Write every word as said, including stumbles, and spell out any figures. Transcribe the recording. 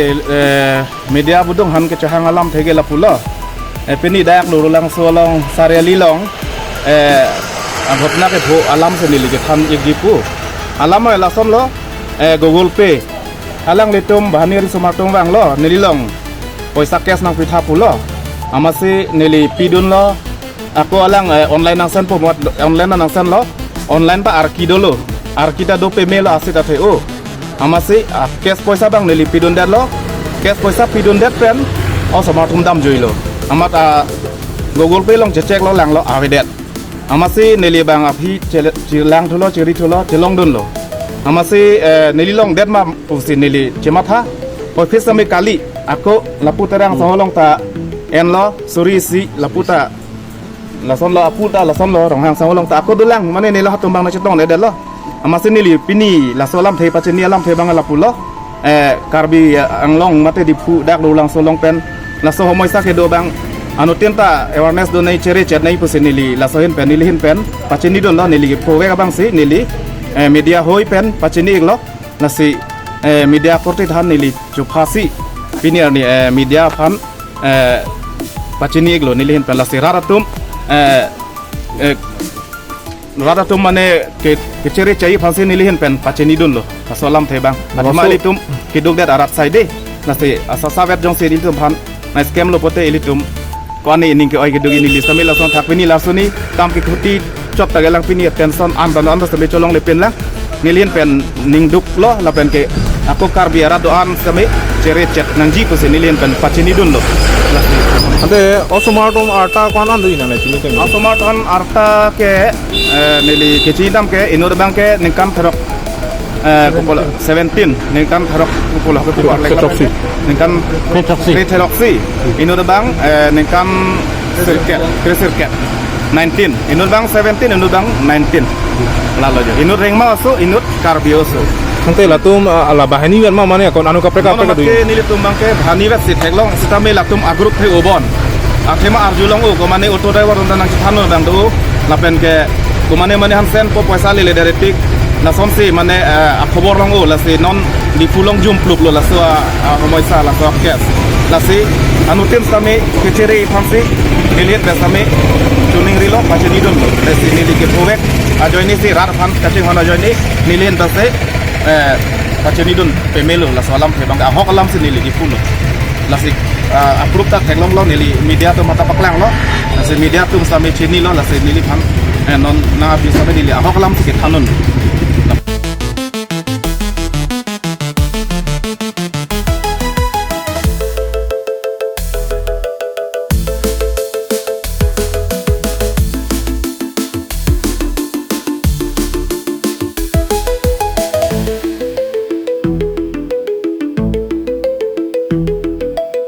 Eh, media budung han kechehang alamthe ke lapulo. Eh, pini dak Rulangso along Sariali along, eh, aghotona kepho alam si neli kethan ikji pu. Alam oi lasonlo, eh, Google Pay. Alanglitum banghini ri osomar atum vanglo, neli along poisa cash nangpitha pulo. Amatsi neli pidunlo, ako alang, eh, online nang send po mat, online nang sendlo. Online ta arki dolo. Arki ta do pemelo asit athe o. Amatsi, ah, cash poisa abang neli pidundetlo. Cash poisa pidundet pen osomar atum damjuilo. Amat, ah, Google Pay along checheck lo, langlo, avedet. Amatsi neli abang aphi chele-, chelang thulo, chiri thulo, chelongdunlo. Amatsi, eh, neli longdet ma pusi neli chematha. Office sami kali, ako lapu Terang Sangho along ta enlo, suri isi lapu ta, lasonlo apu ta, lasonlo Ronghang Sangho along ta ako dolang, mane neli hatum abang nangchetongledetlo. Amatsi neli pini laso alamthe, pachini alamthe abang lapulo. Eh, Karbi, eh, Anglong mate Diphu dak Rulangso along pen laso homoisa kedo abang anuttin ta awareness donai, chere chetnai pusi neli laso ahin pen, neli ahin pen pachinidunlo, neli kephovek abangsi neli, eh, media ahoi pen pachini iklo. Lasi, eh, media akorte aphan neli chophasi pini arni, eh, media aphan, eh, pachini iklo neli ahin pen. Lasi rat atum, eh, eh, rat atum mane ke, kechere chai aphansi neli ahin pen pachinidunlo. Laso alamthe abang. Laso athema ilitum kedukdet arat saide. Lasi asap-sapvet jongsi ilitum aphan nang-scam lo pote ilitum ko-an ining ke-oi keduk, neli sami lason thak pini lasoni kam kekhuti chot ta kelang, pini attention an ta an ta sami cholongle pinlang. Neli ahin pen ningduklo lapen ke ako Karbi arat do-an sami chere chet nangji pusi neli ahin pen pachinidunlo. Lasi. Ante osomar atum arta ko-an an do inang nangchini teng? Osomar atum arta ke, eh, neli kechini dam ke inut abang ke ningkan throk, eh, kopilo, seventeen, ningkan throk kopilo, kopilo, throk si. Ningkan throk si. Throk si. Inut abang, eh, ningkan sirkep, kre sirkep. Nineteen. Inut abang seventeen, inut abang nineteen. Lalo jo. Inut Rengma oso, inut Karbi oso. Ante latum, ah, ala banghini vet ma mane akon anu kaprek kaprek. Mane kadun ke nelitum abang ke banghini vet si theklong, sitame latum a-group he obon. Athema arjulong o, ko mane auto driver unta nangchethan abang do. Lapen ke ko mane mane han send po poisa lele dare tik. Lasonsi mane, eh, akhobor long o, lasi non Diphu along jumpluplo laso a, ahomoisa laso a-case. Lasi anuttin sami kechere aphansi neli ahin pen sami choningrilo, pachinidunlo. Lasi neli kephovek ajoinesi, rat aphan kachinghon ajoine neli ahin pensi, eh, pachinidun pemelo laso alamthe abang, ahok alamsi neli kipulo. Lasi, ah, a-proof ta theklonglo, neli media atum aphan ta paklanglo. Lasi media atum sami chinilo, lasi neliphan, eh, non nangpi sami neli ahok alamsi kethandun.